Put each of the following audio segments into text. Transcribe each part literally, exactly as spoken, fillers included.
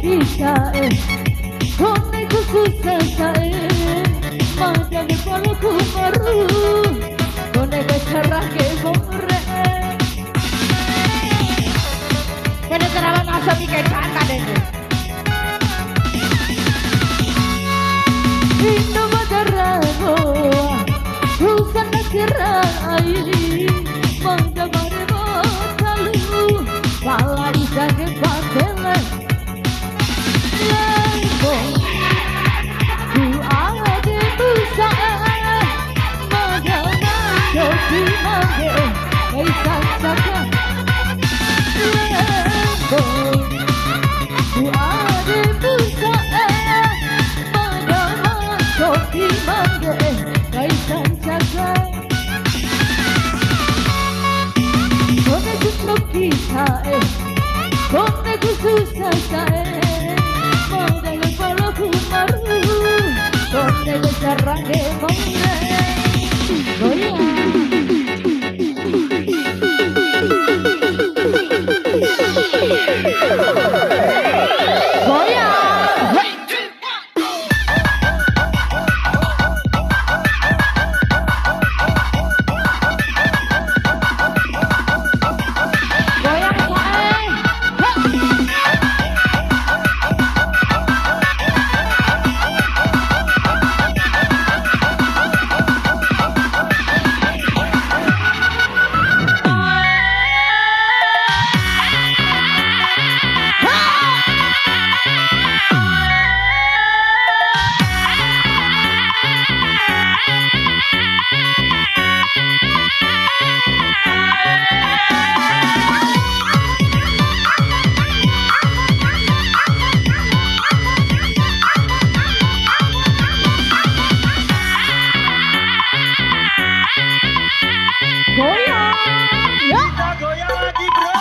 Sa'e, kone ku susah sa'e, mada ne pala ku maru, kone ku sarake more. Kene terawan asa bikin kata deh. Indo madara moa, susah nak gerai, mada mare mo talu, pala ikan ke patele. Lembo, ku ade musa, mada ma coki mangge, kai sancaka. Lembo, ku ade musa, mada ma coki mangge, kai sancaka. Kone ku coki sa'e, kone ku susah sa'e, modal pala ku maru, kone ku sarangge more. Goyang. Goyang. Goyang. Ya. Kita goyang lagi, bro.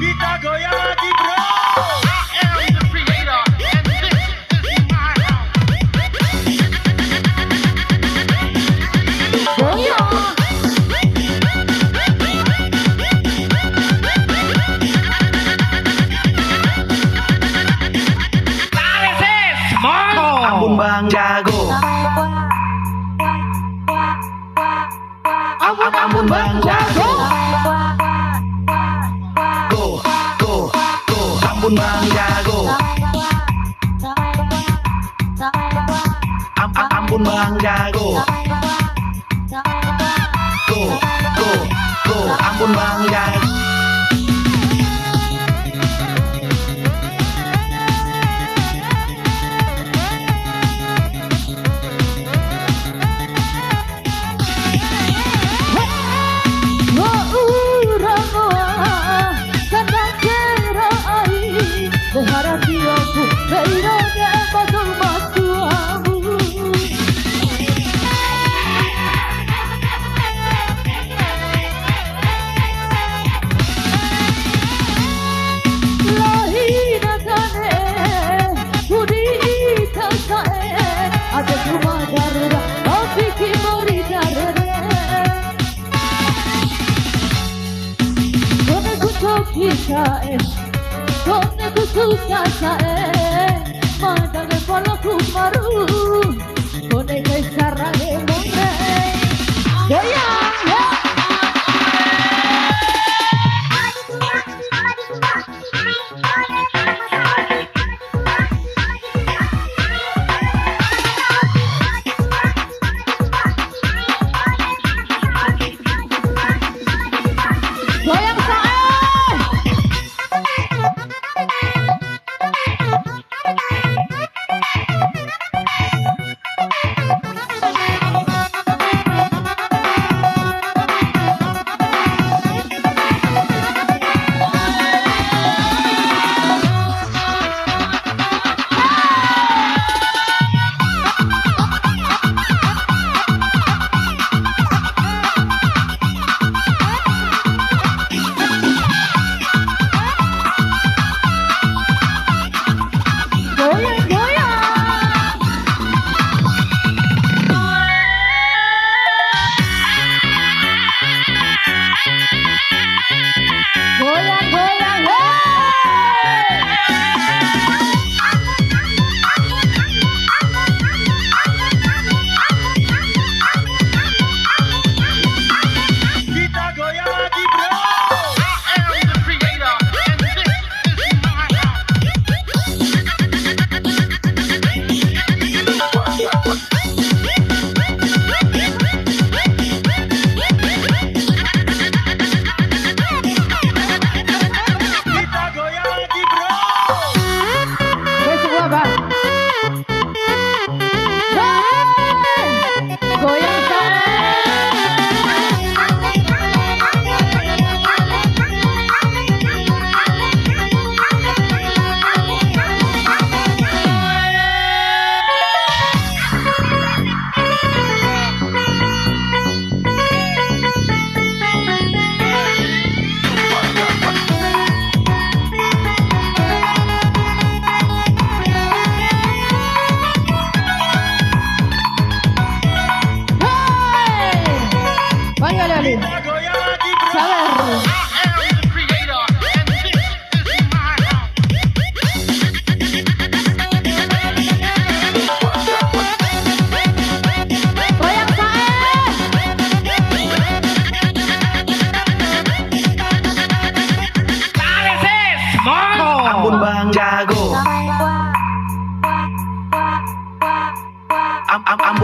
Kita goyang lagi, bro. I am the creator, and this is my house. Goyang. Ambun Bang Jago. Am-, am-, ambun Bang Jago. Go, go, go, ambun Bang Jago. Am-, am-, ambun Bang Jago. Go, go, go, ambun Bang Jago. Kone ku coki sa'e, kone ku susah sa'e, mada ne pala ku maru, kone kai sarangge more. Goyang, ya.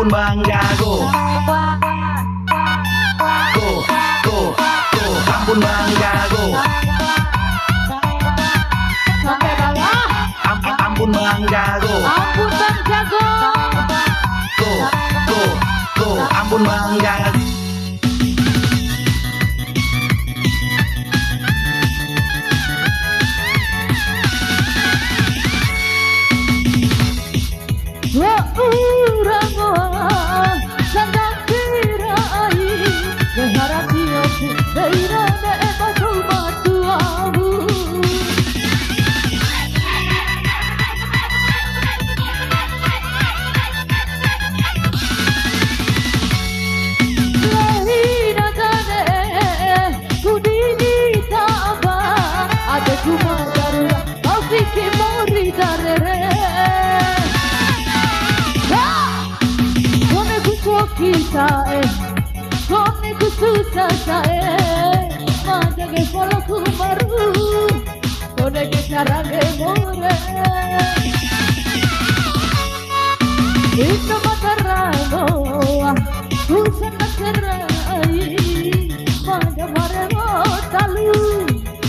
Bang Jago. Ko, ko, ko, ampun Bang Jago. Sampai bawah. Am-, am-, ampun Bang Jago. Ampun Bang Jago. Ko, ko, ko, ampun Bang Jago. Wa'ura ngoa sandake rai, wehara tioku dei ra ne'e ba dou matuamu. Laina dane ku dini taba, adeku ma darura, au fiki mori darere. Ha! Kone ku coki sa'e, kone ku susa sa'e, mada ke folo ku maru, kone ke sarangge more. Ito matarango, ku sana serai, mada mare mo talu.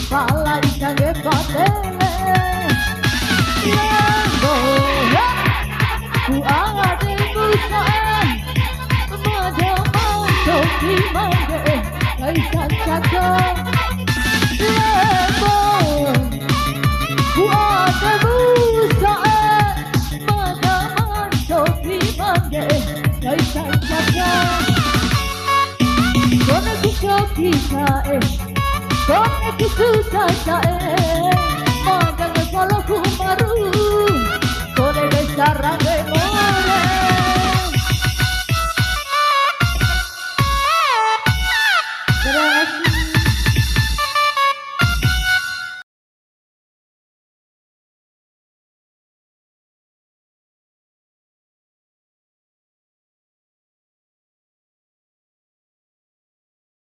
Pala ikange patele. Lembo, he. Ku ade busa e. Mada manto ki mangge e. Kai sancaka. Lembo. Ku ade busa e. Mada manto ki mangge e. Kai sancaka. Kone ku coki sa'e, kone ku susa sa'e, mada ke folo ku maru, kone ke sarangge